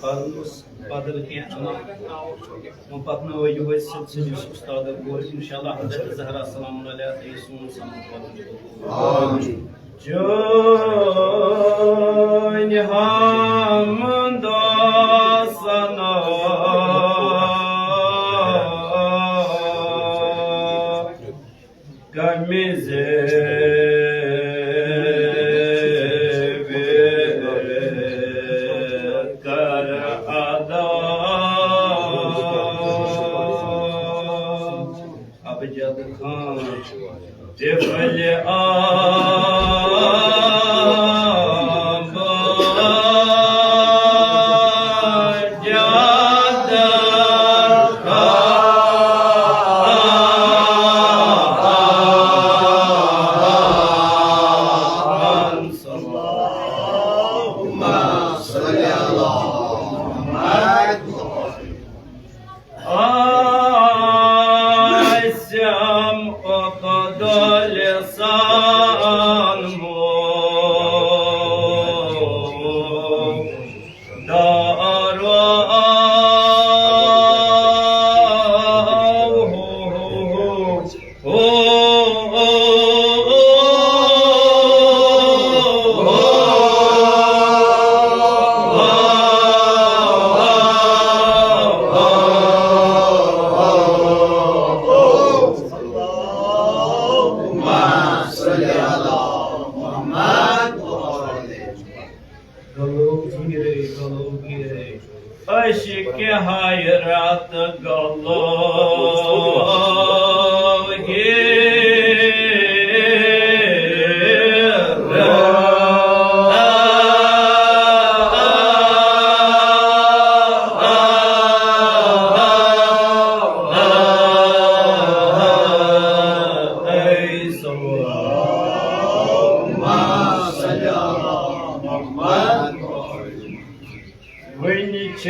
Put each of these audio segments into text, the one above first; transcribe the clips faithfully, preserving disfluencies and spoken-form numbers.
پرنس بدل کینٛہہ عمل۔ وۄنۍ پکناوو یِہوٚے سلسلہٕ یُس اُستادن کوٚر۔ انشاءاللہ حضرت زہرا سلام علیہا تھٲیِو سون سمکھ پتہٕ۔ آمین۔ چٲنۍ حمد و ثنا کمہِ زیبہِ کر ادا۔ ابجد خان طفل آب جد خان۔ اللهم صل على محمد۔ آسم عقد لسان مو دار اللهم صل على محمد وآله۔ گلو گیرے، گلو گیرے۔ عشق حیرت گلو گیرے۔ اللهم صل على محمد۔ وٕنہِ چھِ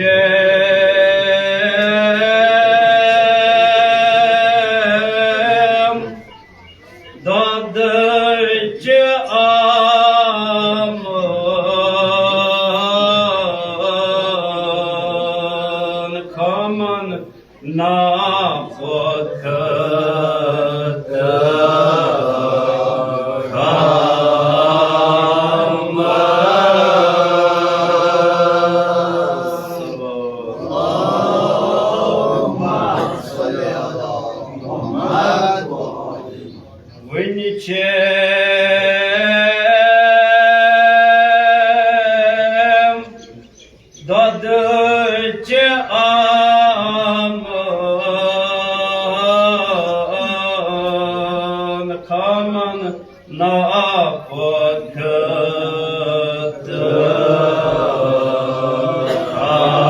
دۄدٕچہِ آمہٕ خامن ناپخت خامس۔ اللهم صل على محمد وآله۔ وٕنہِ چھِ دۄدٕچہِ آمہٕ خامن ناپخت خامس۔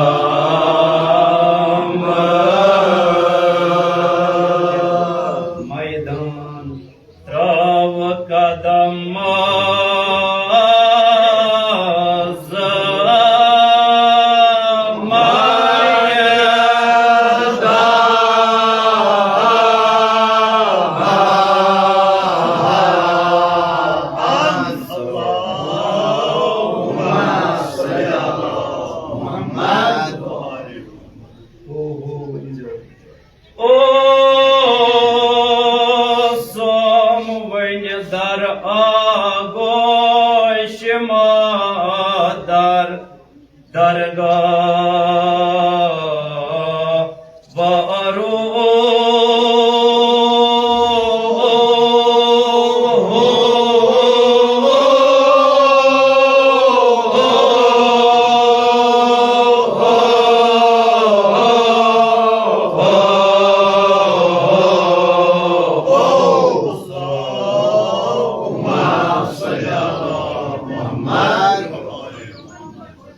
میدان ترٛاو قدم منٛز میدان۔ اوسُم وۄنۍ در آغوش مادر درگاہ بارو۔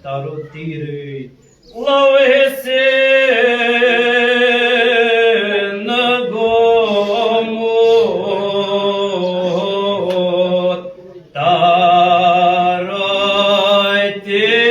تارو تیرٕے لوحِ سیٖنہٕ گوٚمُت تارو تیرٕے۔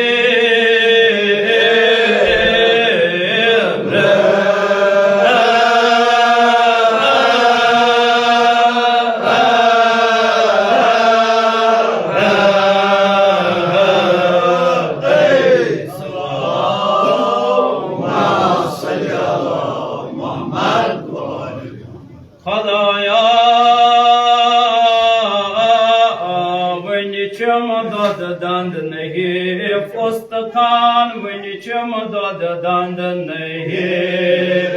چھم دۄدٕ دنٛد نہٕ ہیف استخان، وٕنہِ چھم دۄدٕ دنٛد نہٕ ہیف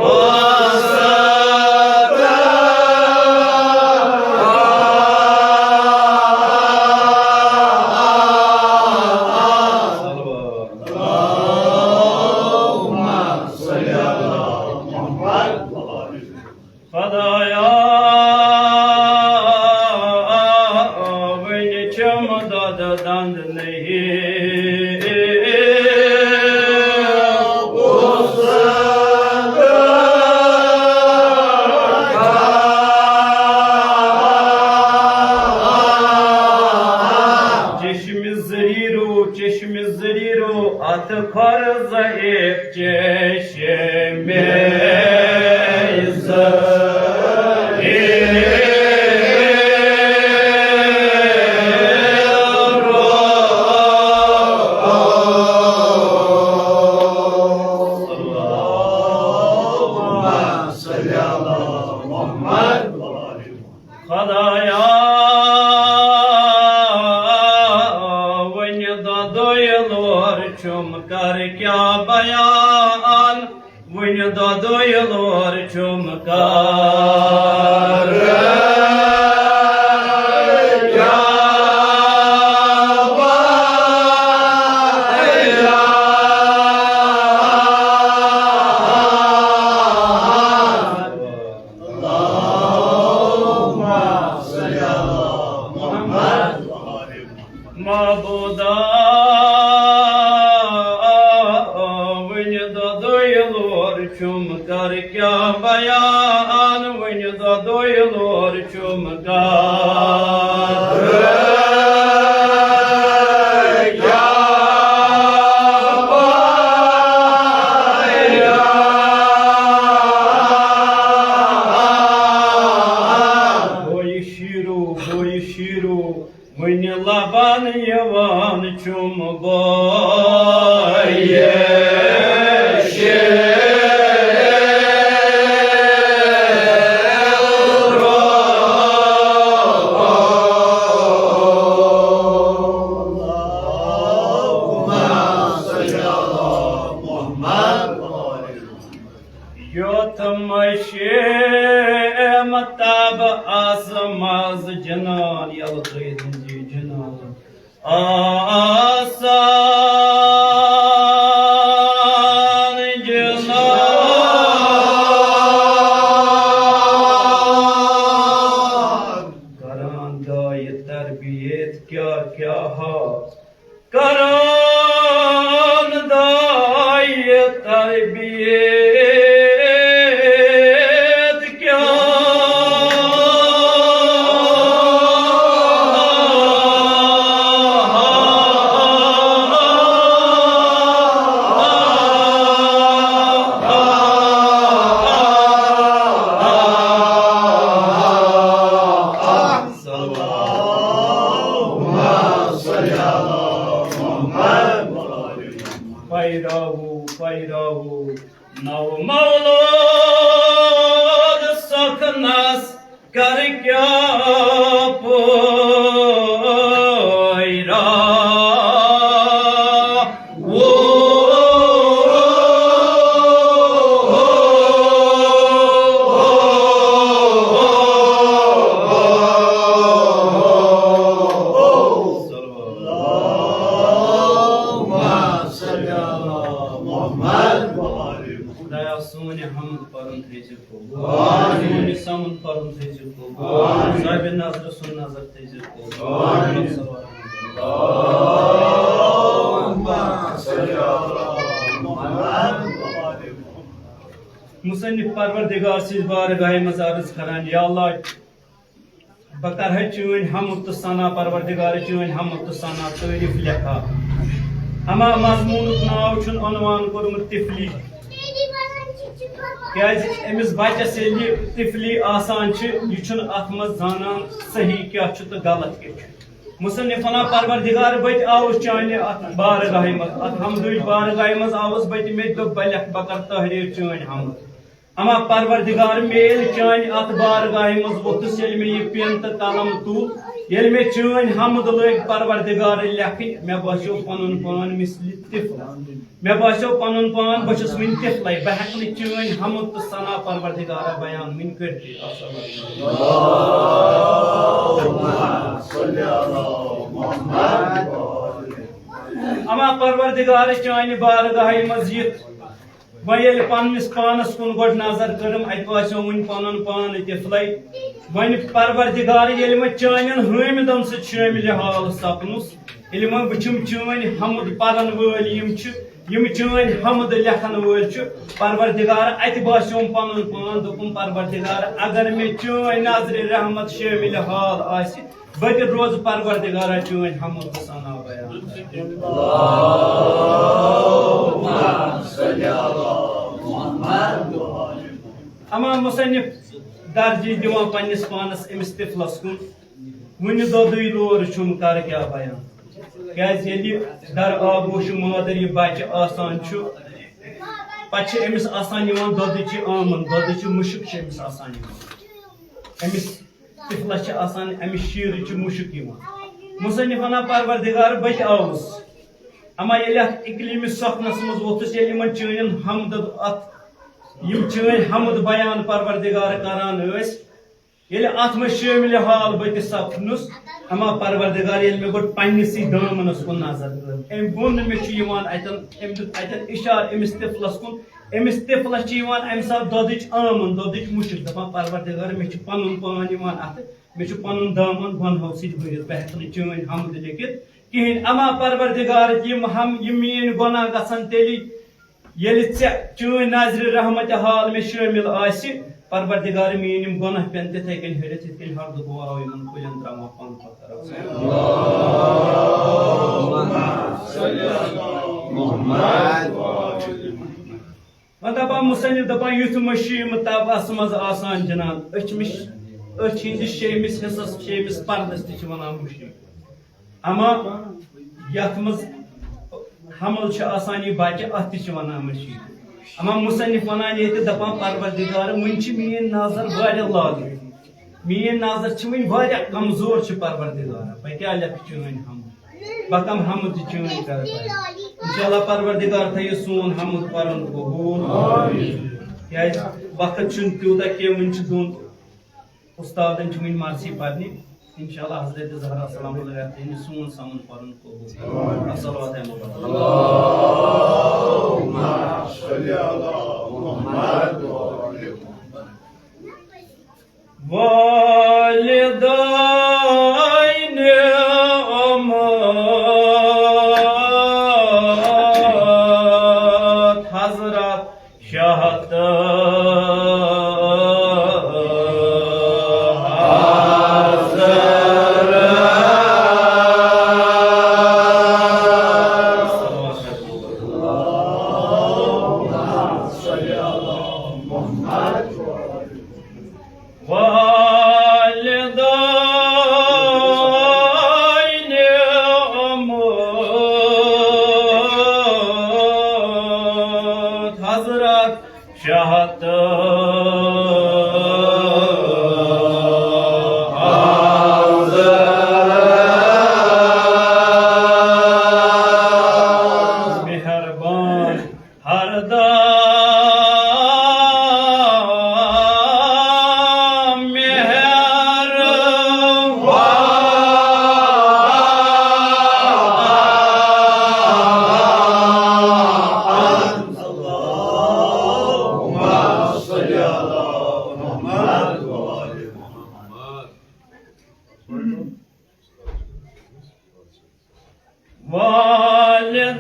استخان۔ اللهم صل على محمد وآل خدایا، وٕنہِ چھم دۄدٕ دنٛد نہٕ ہیف۔ چشمِ زریٖرو، چشمِ زریٖرو، اتھ کھۄر ضعیف چشمِ زریٖرو۔ اللهم صل على محمد وآل خدایا، وٕنہِ دۄدُے لور چھُم، کر کیٛاہ بیان؟ وٕنہِ دۄدُے لور چھُم، کر کیٛاہ بیان؟ اللهم صل على محمد وآل محمد۔ معبودا، وٕنہِ دۄدُے لور چھُم، کر کیٛاہ بیان؟ وٕنہِ دۄدُے لور چھُم، کر کیٛاہ بیان؟ بویہِ شیٖرو، بویہِ شیٖرو، وٕنہِ لبن یِوان چھُم بویہِ شیٖرو۔ اللهم صل على محمد۔ یوٚت مشیمتاب آسہٕ منٛز جنان، یلہٕ ترٲیِتھ ؤنۍ زِ جنان آسان، جنان کران دایہِ تربیت کیٛاہ کیٛاہ ہا۔ کران دایہِ تربیت کیٛاہ۔ اللهم صل على محمد وآل محمد۔ پھیراوو، پھیراوو نو مولود سخنس، کر کیٛاہ پٲیراوو۔ اللهم صل على محمد وآل محمد۔ خدایا، سون یہِ حمد پرُن تھٲیزِ قبول۔ آمین۔ سون یہِ سمُن پرُن تھٲیزِ قبول۔ آمین۔ صاحبِ نظرٕ سُنٛد نظر تھٲیزِ قبول۔ آمین۔ اللهم صل على محمد وآل محمد۔ مصنف پروردگار سٕنٛزِ بارگاہہِ منٛز عرض کران، یا اللہ، بہٕ کرٕ ہا چٲنۍ حمد تہٕ ثنا، پروردگار، چٲنۍ حمد تہٕ ثنا، تعریف لیکھا۔ اما مضمونُک ناو چھُن عنوان کوٚرمُت طفلی۔ کیازِ أمِس بچس ییٚلہِ طفلی آسان چھِ، یہِ چھُنہٕ اتھ منٛز زانان صحیح کیٛاہ چھُ تہٕ غلط کیٛاہ چھُ۔ مصنف ونان، پروردگار، بہٕ تہِ آوُس چانہِ اتھ بارگاہہِ منٛز، اتھ حمدٕچ بارگاہہِ منٛز آوُس بہٕ تہِ، مےٚ تہِ دوٚپ، بہٕ لیکھٕ، بہٕ کرٕ تحریر چٲنۍ حمد۔ اما پروردگار، مےٚ ییٚلہِ چانہِ اتھ بارگاہہِ منٛز ووٚتھُس، ییٚلہِ مےٚ یہِ پٮ۪ن تہٕ قلم تُل، ییٚلہِ مےٚ چٲنۍ حمد لٲگۍ پروردگار لیکھٕنۍ، مےٚ باسیو پنُن پان مثلِ طفل۔ مےٚ باسیو پنُن پان، بہٕ چھُس وٕنہِ طفلے، بہٕ ہٮ۪کہٕ نہٕ چٲنۍ حمد تہٕ ثنا پروردگارا بیان وٕنہِ کٔرتھٕے۔ اما پروردگار، چانہِ بارگاہہِ منٛز یِتھ، وۄنۍ ییٚلہِ پننِس پانس کُن گۄڈٕ نظر کٔرٕم، اتہِ باسیو وٕنہِ پنُن پان طفلے۔ وۄنۍ پروردگار، ییٚلہِ وۄنۍ چانٮ۪ن حٲمدن سۭتۍ شٲمِلِ حال سپنُس، ییٚلہِ وۄنۍ وٕچھِم چٲنۍ حمد پرن وٲلۍ یِم چھِ، یِم چٲنۍ حمد لیکھن وٲلۍ چھِ، پروردگار، اتہِ باسیوم پنُن پان، دوٚپُم، پروردگار، اگر مےٚ چٲنۍ نظرِ رحمت شٲمِلِ حال آسہِ، بہٕ تہِ روزٕ پروردگارا چٲنۍ حمد تہٕ ثنا بیان۔ اما مصنف درجی دِوان پننِس پانس أمِس طفلس کُن، وُنہِ دۄدٕے لور چھُم، کر کیٛاہ بیان؟ کیٛازِ ییٚلہِ در آغوش مادر یہِ بچہِ آسان چھُ، پتہٕ چھِ أمِس آسان یِوان دۄدٕچہِ آمن، دۄدٕچہِ مُشک چھِ أمِس آسان یِوان۔ أمِس طفلس چھِ آسان امہِ شیرٕچ مُشک یِوان۔ مصنف ونان، پروردگار، بہٕ تہِ آوُس۔ اما ییٚلہِ اتھ اقلیٖمی سۄکھنس منٛز ووٚتھُس، ییٚلہِ یِمن چٲنٮ۪ن حمدن اتھ، یِم چٲنۍ حمد بیان پروردگار کران ٲسۍ، ییٚلہِ اتھ منٛز شٲمِلِ حال بہٕ تہِ سپدنُس، اما پروردگار، ییٚلہِ مےٚ گۄڈٕ پننِسٕے دامنس کُن نظر کٔر، أمۍ ووٚن نہٕ، مےٚ چھُ یِوان اتٮ۪ن، أمۍ دیُت اتٮ۪ن اشارٕ أمِس طفلس کُن، أمِس طفلس چھِ یِوان امہِ ساتہٕ دۄدٕچ آمن، دۄدٕچ مُشک، دپان، پروردگار، مےٚ چھُ پنُن پان یِوان اتھٕ، مےٚ چھُ پنُن دامن گۄنہو سۭتۍ بٔرِتھ، بہٕ ہٮ۪کہٕ نہٕ چٲنۍ حمد لیکھِتھ کِہیٖنۍ۔ اما پروردگار، یِم ہم، یِم میٲنۍ گۄناہ گژھن تیٚلی، ییٚلہِ ژےٚ چٲنۍ نظرِ رحمتِ حال مےٚ شٲمِل آسہِ، پروردگار میٲنۍ یِم گۄناہ پٮ۪ن تِتھے کٔنۍ ۂرِتھ، یِتھ کٔنۍ ہردُک واو یِمن کُلٮ۪ن تراوان پن پتھر۔ وۄنۍ دپان مصنف، دپان، یُتھ مٔشیٖم تبس منٛز آسان جنان، أچھ مِش-، أچھ ہٕنٛدِس شیٚیمِس حصس، شیٚیمِس پردس تہِ چھِ ونان مٔشیٖم۔ اما یتھ منٛز حمل چھُ آسان یہِ بچہِ، اتھ تہِ چھِ ونان مٔشیٖم۔ اما مصنف ونان ییٚتہِ، دپان، پروردگار، وُنہِ چھِ میٲنۍ نظر واریاہ لاگٕنۍ، میٲنۍ نظر چھِ وُنہِ واریاہ کمزور، چھِ پروردگار، بہٕ کیٛاہ لیکھٕ چٲنۍ حمد؟ بہٕ کم حمد تہِ چٲنۍ کرٕ پَرٕ؟ انشاءاللہ پروردگار تھٲیِو سون حمد پرُن قبول۔ کیٛازِ وقت چھُنہٕ تیوٗتاہ کینٛہہ، وُنہِ چھِ دۄن استادن چھِ وُنہِ مرثی پرنہِ۔ انشاءاللہ حضرت زہرا سلام اللہ علیہا تھٲیِن سون سمن پرُن قبول۔ الصلوات علی محمد۔ والدین امت حضرت شہت والدین امت حضرت شہت مہربان ہر دم مہربان۔ والدین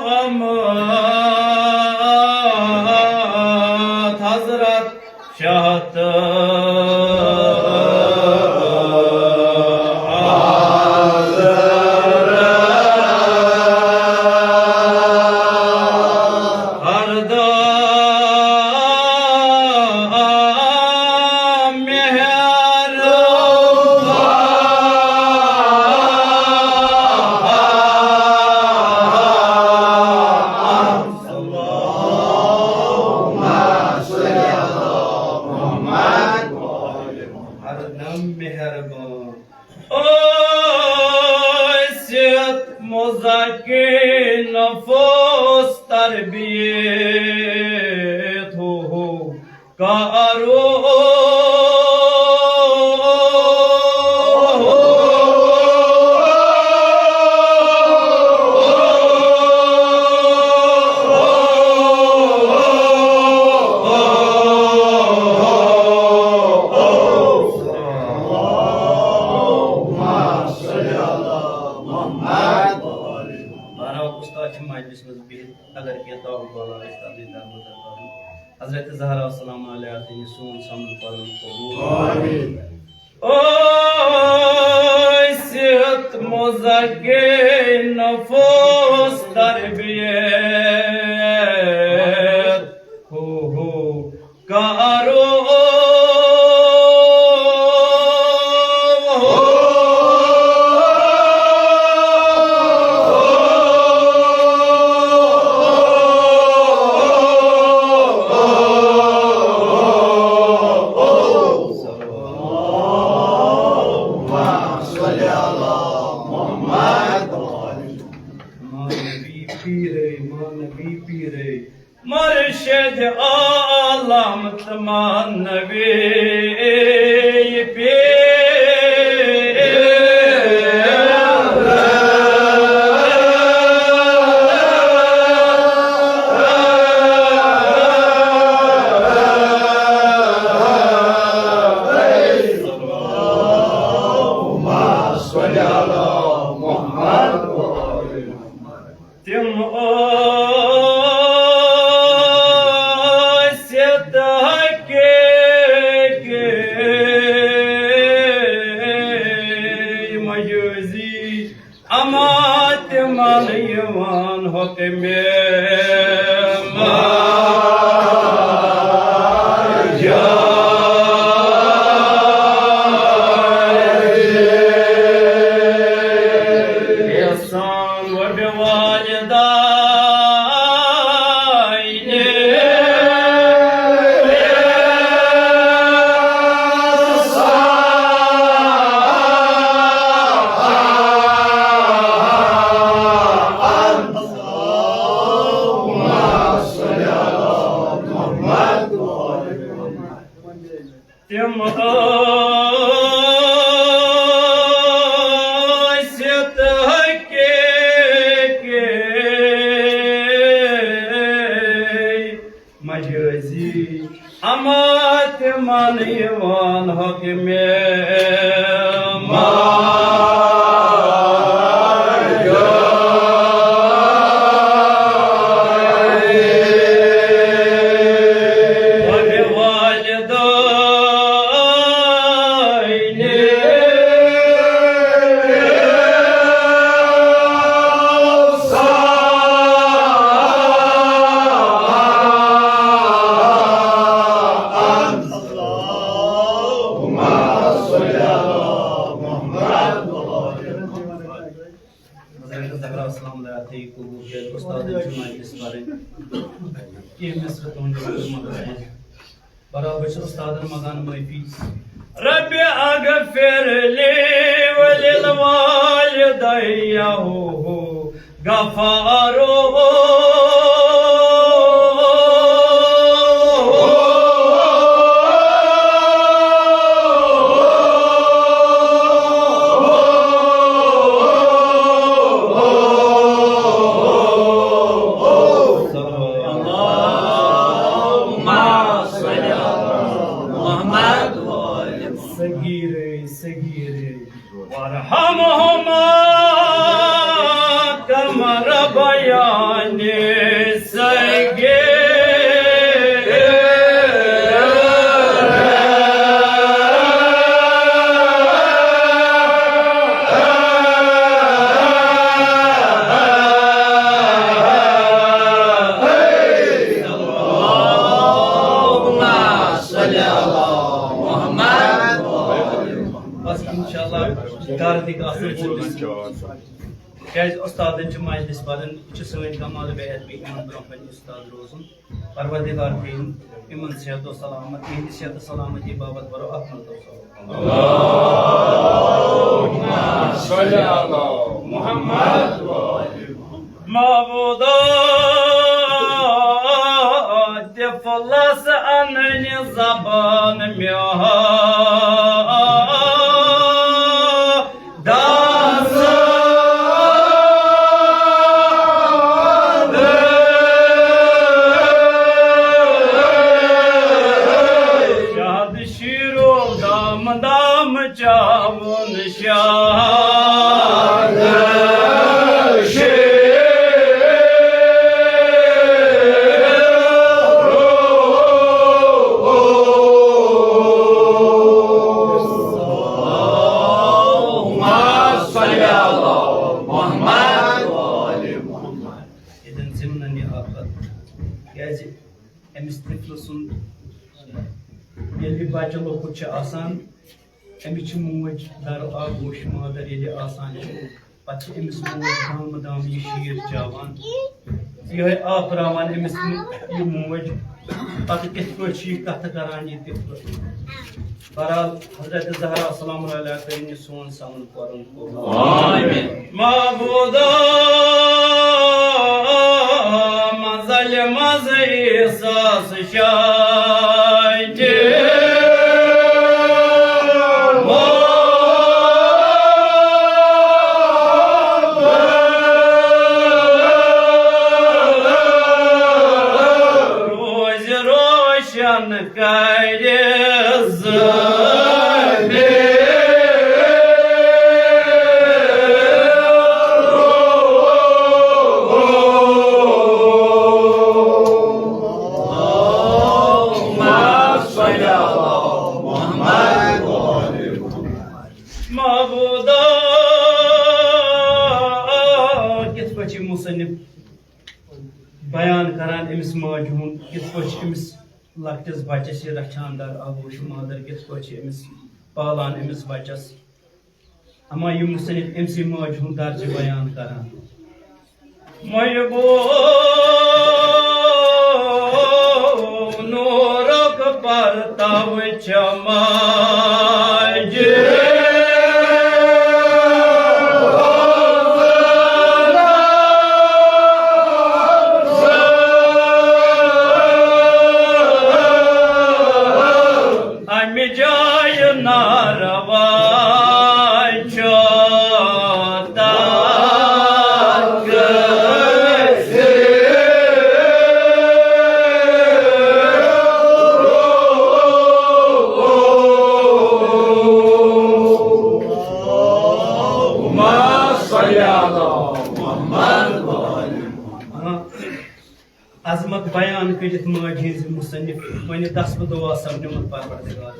امت حضرت شہت ہر دم مہربان۔ مہربان۔ ٲسِتھ مُزکِن نفوس تربیت ہو ہو کرو۔ بہرحال، استاد چھِ مجلس منٛز بِہِتھ، اگر کینٛہہ دعوت والا آسہِ، تَتھ گژھِ درگُزر کَرُن۔ حضرت زہرا سلام علیہا تھٲیِن سون سَمُن پَرُن قبوٗل۔ آمین۔ ٲسِتھ مُزکِن نفوس تربیت ہو ہو کرو۔ مانوی پیرے، مانوی پیرے، مرشد عالم تہٕ مانوی پیرے۔ تِم ٲسِتھ حقیٖقی مجازی، اما تِمن یِوان حُکمِ مجازی۔ احسان و بوالدین۔ تِم ٲسِتھ حقیٖقی مجازی، اما تِمن یِوان حُکمِ مجازی۔ حضرت زہرا سلام اللہ تھٲیِو قبوٗل کٔرِتھ، اُستادَن چھِ مجلس پَرٕنۍ۔ کینٛہہ مِصرٕ تُہٕنٛدِ خدمتَس منٛز۔ برابر چھِ اُستادَن منٛگان معٲفی۔ رب اغفر لی ولوالدی غفارو۔ اللهم صل على محمد وآل محمد۔ صغيري، صغيري۔ وارحمهما كما ربياني صغيرا۔ اللهم صل على محمد۔ بس انشاءاللہ گھر تہِ گژھن۔ کیازِ اُستادن چھِ مجلس پران، یہِ چھِ سٲنۍ کمال بے ادبی، یِمن برونٛہہ کنہِ اُستاد روزُن۔ پروردگار تھٲیِن یِمن صحت و سلامت، یِہنٛدِ صحت و سلامتی باپتھ برو اکھ مرتبہ صلوات۔ اللہم صل علی محمد۔ معبودا، طفلس اننہِ زبان مےٚ دس۔ شاد شیرو دام دام چاون شاد شیر۔ اللہم صل علی محمد و آل محمد۔ ییٚتٮ۪ن ضِمنَن یہِ آفت، کیٛازِ أمِس طفلہٕ سُنٛد ییٚلہِ بَچہٕ لۄکُٹ چھُ آسان، أمِس چھِ موج در آغوش مادر ییٚلہِ آسان چھِ، پتہٕ چھِ أمِس موج دامہٕ دامہٕ یہِ شیٖر چاوان، یِہوٚے آپراوان أمِس یہِ موج۔ پتہٕ کِتھ پٲٹھۍ چھِ یہِ کتھٕ کران یہِ تِتھ پٲٹھۍ؟ بہرحال، حضرت زہرا سلام اللہ علیہا کٔرِن یہِ سون سمن پرُن قبول۔ آمین۔ معبودا، منزل منز احساس شاید روز روشن کرِ زمین۔ اللہم صل علی محمد و آل محمد۔ معبودا، کِتھ پٲٹھۍ چھِ مصنف بیان کران أمِس ماجہِ ہُنٛد، کِتھ پٲٹھۍ چھِ أمِس لۄکٹِس بچس یہِ رچھان در آغوش مادر، کِتھ پٲٹھۍ چھِ أمِس پالان أمِس بچس۔ اما یہِ مصنف أمۍ سٕے ماجہِ ہُنٛد درجہٕ بیان کران۔ محبو نورک پرتو چماج۔ امہِ جایہِ ناروا چھُ تتھ کٲفِر۔ اللہم صل علی محمد۔ عظمت بیان کٔرِتھ ماجہِ ہٕنٛزِ مصنف وۄنۍ دسبہٕ دُعا سپدیومُت پروردگار۔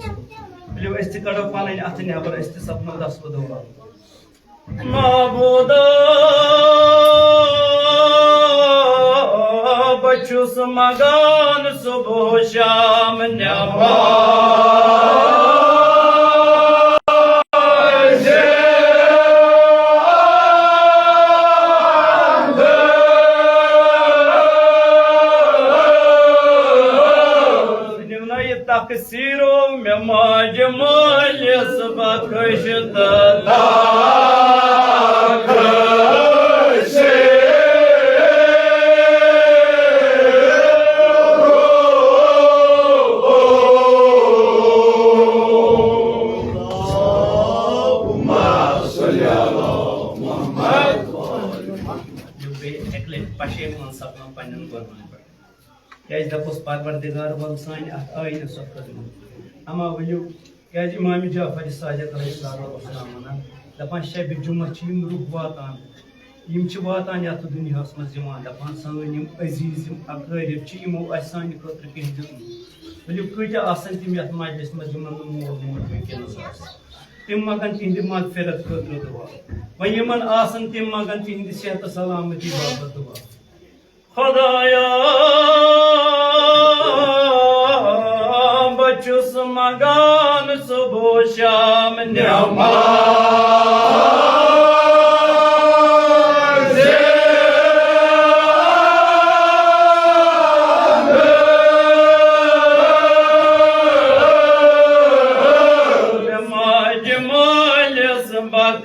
ؤلِو أسۍ تہِ کڑو پنٕنۍ اتھٕ نٮ۪بر، أسۍ تہِ سپدو دسبہٕ دُعا۔ معبودا، بہٕ چھُس منگان صبح و شام نٮ۪ماز۔ تقصیرو مےٚ ماجہِ مٲلِس بخش تہٕ تخصیٖر۔ اللہم صل علی محمد۔ یہِ بیٚیہِ اَکہِ لَٹہِ پشیمان سپدان پننٮ۪ن گۄنہَن پٮ۪ٹھ۔ کیازِ دپوس پروردگار ول سانہِ اتھ آینس سۄ خدمت۔ اما ؤنِو، کیازِ امام جعفر صادق علیہ الصلوۃ والسلام ونان، دپان شبِ جمعہ چھِ یِم روح واتان، یِم چھِ واتان یتھ دُنیاہس منٛز یِوان، دپان سٲنۍ یِم عزیز، یِم اقٲرب چھِ، یِمو اسہِ سانہِ خٲطرٕ کینٛہہ دیُتمُت۔ ؤلِو کۭتیاہ آسن تِم یتھ مجلس منٛز یِمن نہٕ مول موج وٕنکیٚنس آسہِ۔ تِم منگن تِہنٛدِ مغفرت خٲطرٕ دُعا۔ وۄنۍ یِمن آسن تِم منگن تِہنٛدِ صحت تہٕ سلامتی باپتھ دُعا۔ خدایا، بہٕ چھُس منگان صبح و شام نٮ۪ماز۔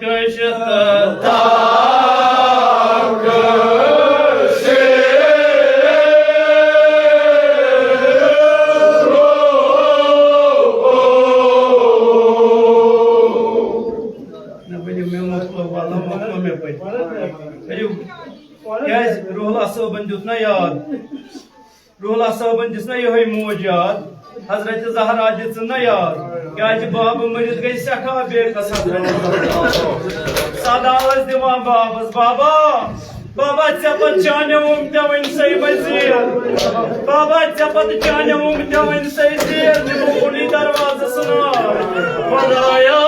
کٔشِتھ۔ نہ، ؤلِو، مےٚ مۄکلو، واللہ، مۄکلو مےٚ پٔرِتھ۔ ؤلِو، کیٛازِ؟ روح اللہ صٲبن دیُت نہ یاد۔ روح اللہ صٲبن دِژ نہ یِہوٚے موج یاد، حضرت زہرا دِژٕن نہ یاد، کیٛازِ بابہٕ مٔرِتھ گٔے سٮ۪ٹھاہ بے کس حضرت زہرا۔ صدا ٲس دِوان بابس، "بابا، بابا، ژےٚ پتہٕ چانیو اُمتیو أمۍ سٕے مٔزیٖد۔ بابا، ژےٚ پتہٕ چانیو اُمتیو أمۍ سٕے زیٖد، تِمو کوٚڑُے دروازس نار۔ خدایا،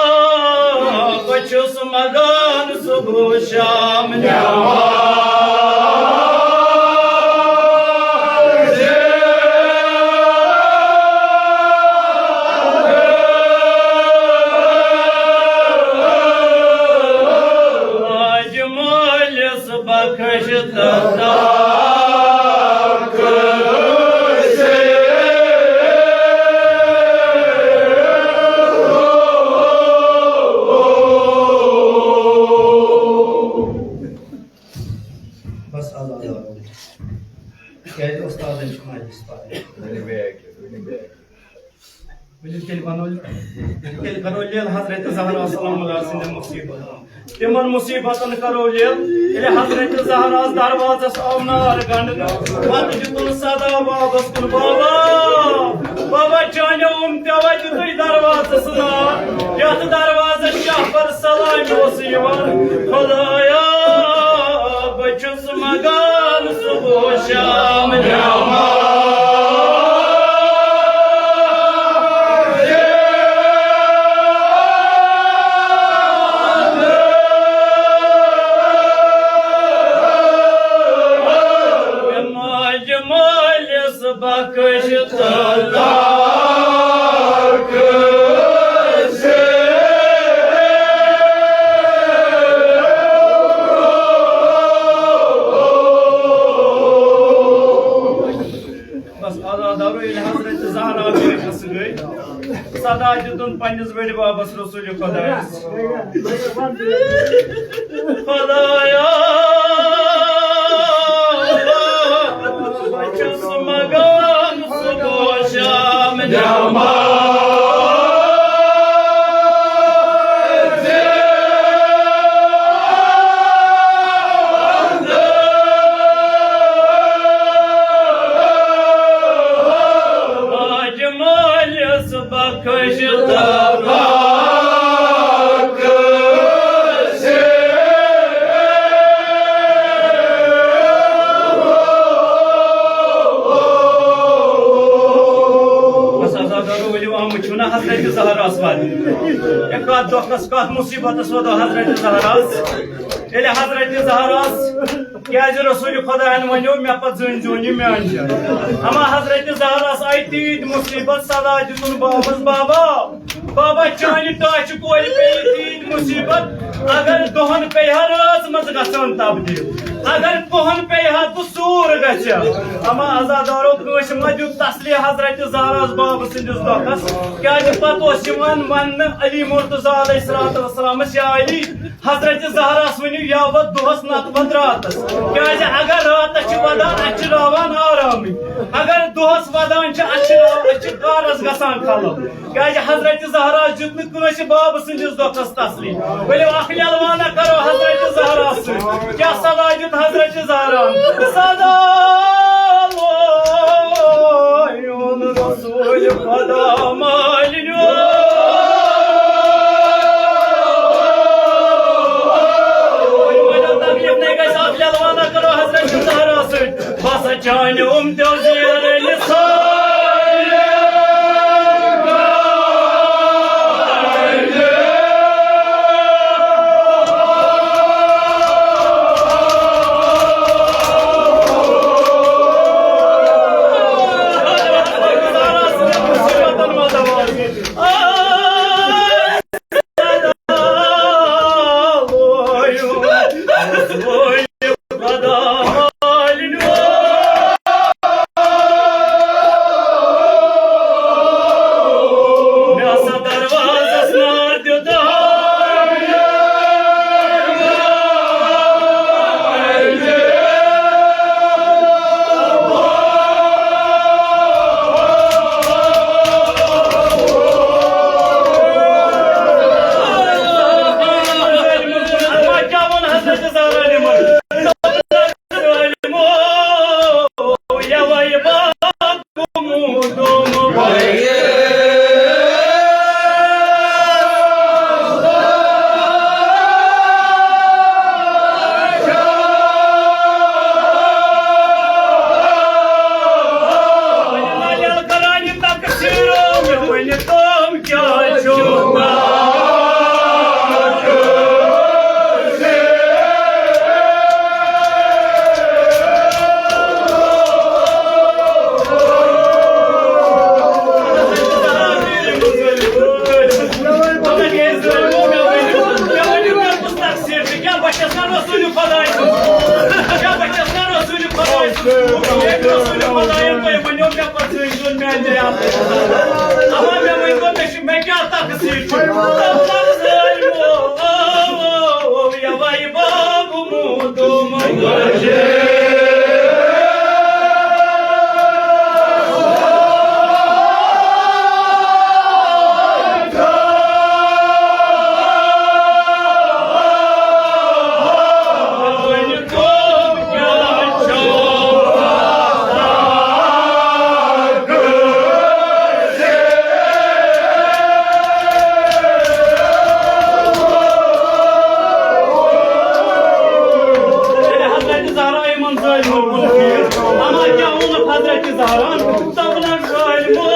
بہٕ چھُس مگان صبح شام نٮ۪ماز۔" آج مٲلِس بخش تہٕ تاکھ بس، آز، آز، آز۔ کیٛازِ اُستادَن چھِ مجلس پَرٕنۍ؟ ؤنِو بیٚیہِ اَکہِ لَٹہِ، ؤنِو بیٚیہِ اَکہِ لَٹہِ۔ ؤلِو تیٚلہِ وَنو، تیٚلہِ کَرو لیل حضرت زہرا سلام اللہ سٕنٛدٮ۪ن مُصیٖبتَن۔ تِمَن مُصیٖبتَن کَرو لیل۔ ییٚلہِ حضرت زہراہَس دروازَس آو نار گنٛڈنہٕ، پَتہٕ دیُتُن صدا بابَس کُن، "بابا، بابا، چانیو اُمتیو دیُتُے دروازَس نار، یَتھ دروازَس شہپر سلامہِ اوس یِوان۔ خدایا، بہٕ چھُس مگان صبح شام نٮ۪ماز۔" ماجہِ مٲلِس بخش تہٕ تاکھ بس، آزاد دارو، ییٚلہِ حضرت زہرا بیٹھس گٔے، صدا دیُتُن پننِس بٔڑِ بابس رسول خدایس۔ خدایا، بہٕ چھُس مگان صبح شام نٮ۪ماز۔ ماجہِ مٲلِس بخش تہٕ پاک بس، آزاد دارو، ؤلِو، آمٕتۍ چھِو نا حضرت زہراہَس وَنہِ۔ ہے، کَتھ دۄکھَس، کَتھ مُصیٖبتَس ووتو حضرت زہراہَس؟ ییٚلہِ حضرت زہراہَس، کیٛازِ رسول خۄدایَن وَنیو، مےٚ پَتہٕ زٔنۍ زیوٗن یہِ میٛانہِ جایہِ۔ اَما حضرت زہراہَس آیہِ تیٖتۍ مُصیٖبت، صدا دیُتُن بابَس، بابا، بابا، چانہِ ٹاچہِ کورِ پیٚیہِ تیٖتۍ مُصیٖبت، اگر دۄہَن پیٚیہِ ہا رٲژ منٛز گژھان تبدیٖل، اگر پۄہَن پیٚیہِ ہا تہٕ سوٗر گژھِ ہا۔ اَما عزادارو، کٲنٛسہِ مہ دیُت تسلی حضرت زہراہَس بابہٕ سٕنٛدِس دۄکھَس، کیٛازِ پَتہٕ اوس یِوان وَننہٕ علی مرتضیٰ علیہ الصلوۃ والسلامَس، یا علی، حضرت زہراہَس ؤنِو یا وَتھ دۄہَس نَتہٕ وَتھ راتَس، کیٛازِ اگر راتَس چھِ وَدان، اَتہِ چھِ راوان آرامٕے، اگر دۄہَس وَدان چھِ، اَتہِ چھِ را-، اَتہِ چھِ کارَس گژھان خلل۔ کیٛازِ حضرت زہرا دیُت نہٕ کٲنٛسہِ بابہٕ سٕنٛدِس دۄکھَس تسلی۔ ؤلِو اکھ لیلوانہ کرو حضرت زہرا سۭتۍ۔ کیٛاہ صدا دیُت حضرت زہرا؟ صدا لویُن رسول خدا مالِنیو۔ ؤلِو تکلیف نَے گژھِ، اکھ لیلوانہ کرو حضرت زہرا سۭتۍ۔ بس چانہِ اُمتیو زیر نثار۔ حضرت زہرا یِمن ظٲلمن کُن پھیر۔ اما کیٛاہ ووٚنُکھ حضرت زہرا؟ دوٚپنَکھ، ظٲلمو،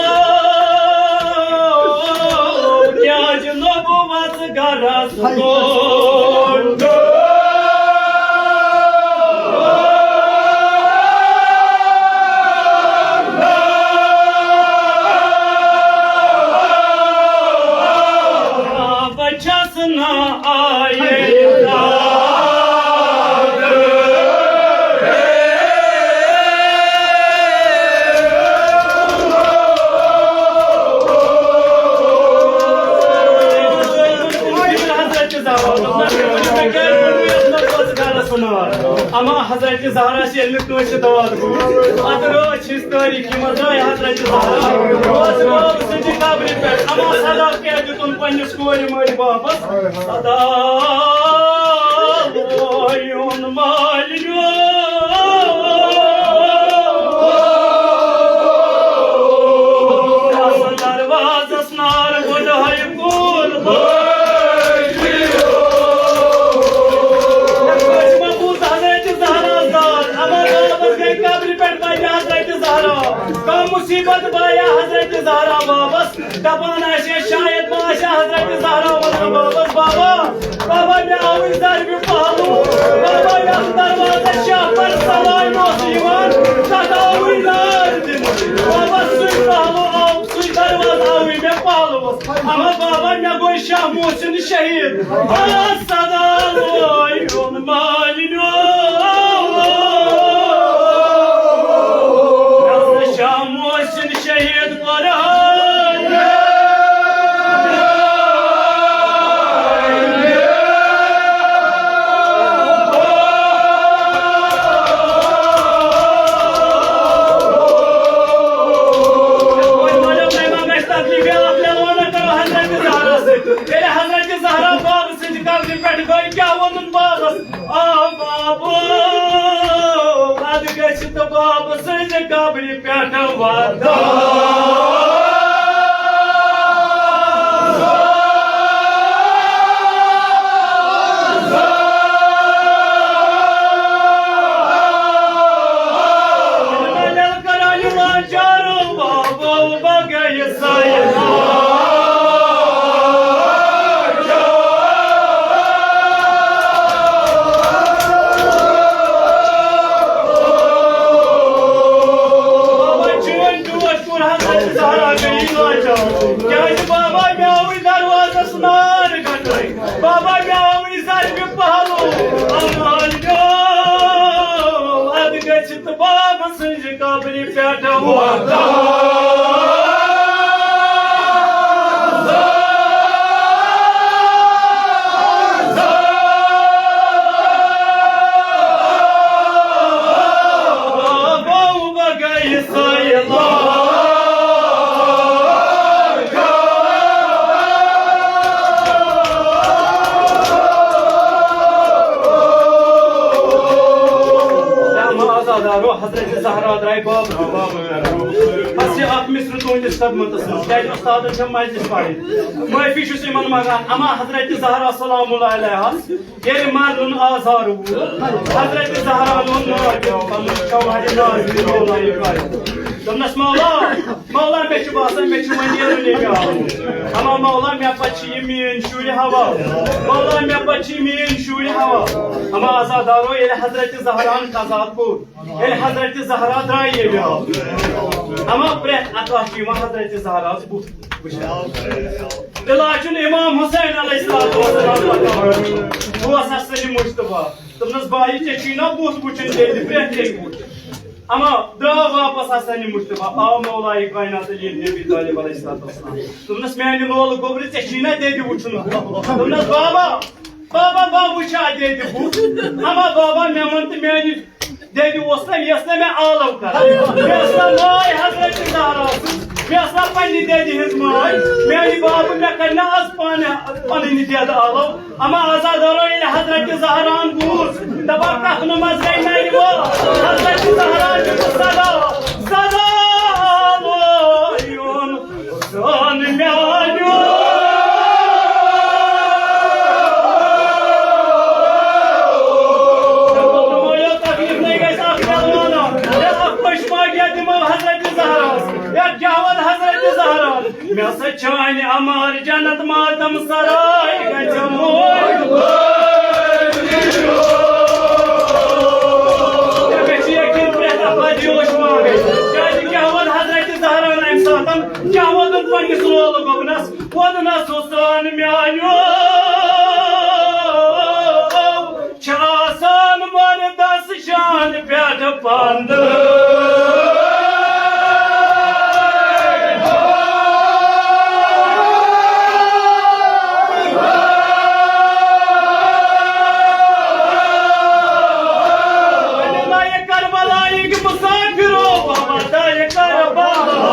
کیٛازِ نوٚبوَس گرس کُن؟ بہٕ چھَس نہٕ آیہِ اما حضرت زہرا چھِ ییٚلہِ نہٕ کٲنٛسہِ داد گوٚو، اَتھ رٲچھ ہٕنٛز تٲریٖخی منٛز درٛاے حضرت زہرا۔ اوس رٲو سٕنٛدِ قبرِ پٮ۪ٹھ اما صدا کیٛاہ دیُتُن پنٛنِس کورِ مٲلۍ بابس؟ صدا لویُن مٲلِیو۔ دروازس نار گۄڈٕ ہاے کول۔ کٲنٛسہِ ما بوٗز حضرت زہرا زال؟ اما بابس گٔے قبرِ پٮ۪ٹھ بچہِ حضرت زہرا۔ کانٛہہ مُصیٖبت بایہِ حضرت زہرا بابس؟ دپان آسہِ ہے، شاید ما آسہِ ہے حضرت زہرا ونان بابس، بابا، بابا، مےٚ آوٕے ضربہِ پہلو، بابا، یتھ دروازس شاہ پر سلام اوس یِوان، تتھ آوٕے نار دِنہٕ۔ بابا، سُے پہلو آو، سُے دروازٕ آوٕے مےٚ پہلوس۔ اما بابا، مےٚ گوٚو شاہ محسن شہید۔ آ، صدا لویُن مٲلِیو۔ مےٚ گوٚو شاہ محسن شہید قرآن۔ تکلیف، اکھ لَڑٲے کرو حضرت زہرا سۭتۍ۔ ییٚلہِ حضرت زہرا بابہٕ سٕنٛدِ قبرِ پٮ۪ٹھ گٔے، کیٛاہ ووٚنُن بابس؟ آ بابو، ادٕ گژھِ تہٕ بابہٕ سٕنٛزِ قبرِ پٮ۪ٹھ وَدان۔ کران لاچارو بابو بگے سایہ۔ بابا چٲنۍ ٹوٹھ کوٚر حضرت زہرا گٔے لاچار۔ کیٛازِ بابا مےٚ آوٕے دروازس نار گنڈٲے۔ بابا مےٚ آوٕے ضربہِ پہلو۔ امان پیوٚو، ادٕ گژھِ تہٕ بابہٕ سٕنٛزِ قبرِ پٮ۪ٹھ وۄتھان۔ بابا گٔے سٲیِل۔ یا ما عزادارو، حضرت زہرا درٛاے بابہٕ۔ بس یہِ اکھ مصرٕ تُہنٛدِس خدمتس منٛز، کیٛازِ استادن چھےٚ مجلس پرٕنۍ۔ معٲفی چھُس یِمن منٛگان۔ اما حضرت زہرا سلام اللہ علیہس ییٚلہِ مرنُن آزار ووت، حضرت زہرا ووٚن ناو پنُن، شوہر ناو مولا ابراہیم۔ دوٚپنس، مولا، مولا، مےٚ چھُ باسان، مےٚ چھُ وۄنۍ نیرُن ییٚمہِ آبہٕ۔ اما مولا، مےٚ پتہٕ چھِ یہِ میٲنۍ شُرۍ حوالہٕ۔ مولا، مےٚ پتہٕ چھِ یہِ میٲنۍ شُرۍ حوالہٕ۔ اما عزادارو، ییٚلہِ حضرت زہران قضا کوٚر، ییٚلہِ حضرت زہرا درٛاے ییٚمہِ آبہٕ، اما پرٛٮ۪تھ اکھ چھُ یِوان حضرت زہراہس بُتھ وٕچھان۔ تیٚلہِ آسُن امام حسین علیہ الصلوۃ والسلام پکان۔ بہٕ اوس حسن مجتبیٰ۔ دوٚپنس، بھایی، ژےٚ چھُے نا بُتھ وٕچھُن، تیٚلہِ پرٛٮ۪تھ کینٛہہ وٕچھ۔ اما درٛاو واپس حسن مجتبیٰ، آو مولائے کائنات علی ابن ابی طالب علیہ الصلوۃ والسلام۔ دوٚپنس، میانہِ لولہٕ گوٚبرِ، ژےٚ چھُے نا دٮ۪دِ وٕچھُن؟ دوٚپنس، بابا، بابا، بابا وٕچھ اَتہِ ییٚتہِ بُتھ۔ اما بابا، مےٚ وَن تہٕ میٛانہِ دٮ۪دِ اوس نہ، یہِ ٲس نہ مےٚ آلو کران۔ مےٚ ٲس نہ ناے حضرت زہرا سٕنٛز، مےٚ ٲس نہ پننہِ دٮ۪دِ ہٕنٛز ماے۔ میٛانہِ بابہٕ، مےٚ کَرِ نہ آز پانہٕ پنٕنۍ دٮ۪د آلو۔ اما آزاد ورو ییٚلہِ حضرت زہران بوٗز، دپان کفنہٕ منٛز گٔے نرِ وٲر۔ حضرت زہران دیُت صدا، صدا لویُن زن میانیو۔ تکلیف نہ گژھِ اکھ پہلوانا، یا اکھ پشماٹ یا دِمو حضرت زہراہس، یا جہوت حضرت زہرا۔ مےٚ سا چانہِ امار جنت ماتم سرائے گژھِ موج۔ مےٚ چھِ یقین پرٛٮ۪تھ اکھ لَٹہِ یوش مانگٕنۍ۔ کیٛازِ کیٛاہ ووٚن حضرت زہران اَمہِ ساتہٕ؟ کیٛاہ ووٚنُن پننِس لول گۄبنس؟ ووٚنُن، حسن میانیو، چھِ آسان مردس شان پٮ۪ٹھ پنٛد۔ کربلائے مسافرو، بابا تاج کربلا۔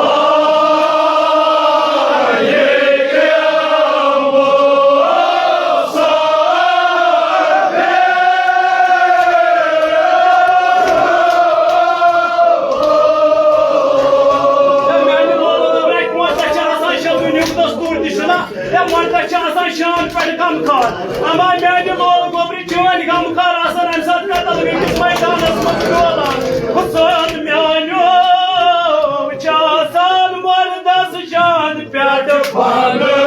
یا وۄنۍ تۄہہِ چھِ آسان شیٚلوٕنۍ ہُنٛد دستوٗر تہِ چھُنہ، یا وۄنۍ تۄہہِ چھِ آسان شان پٮ۪ٹھ غمخار۔ اما میانہِ لول گوٚبرِ چٲنۍ غمخار آسان اَمہِ ساتہٕ قتل گٔمتِس مٲدانس منٛز بیولان۔ حسین میانیو، چھِ آسان مردس شان پٮ۪ٹھ پنہٕ۔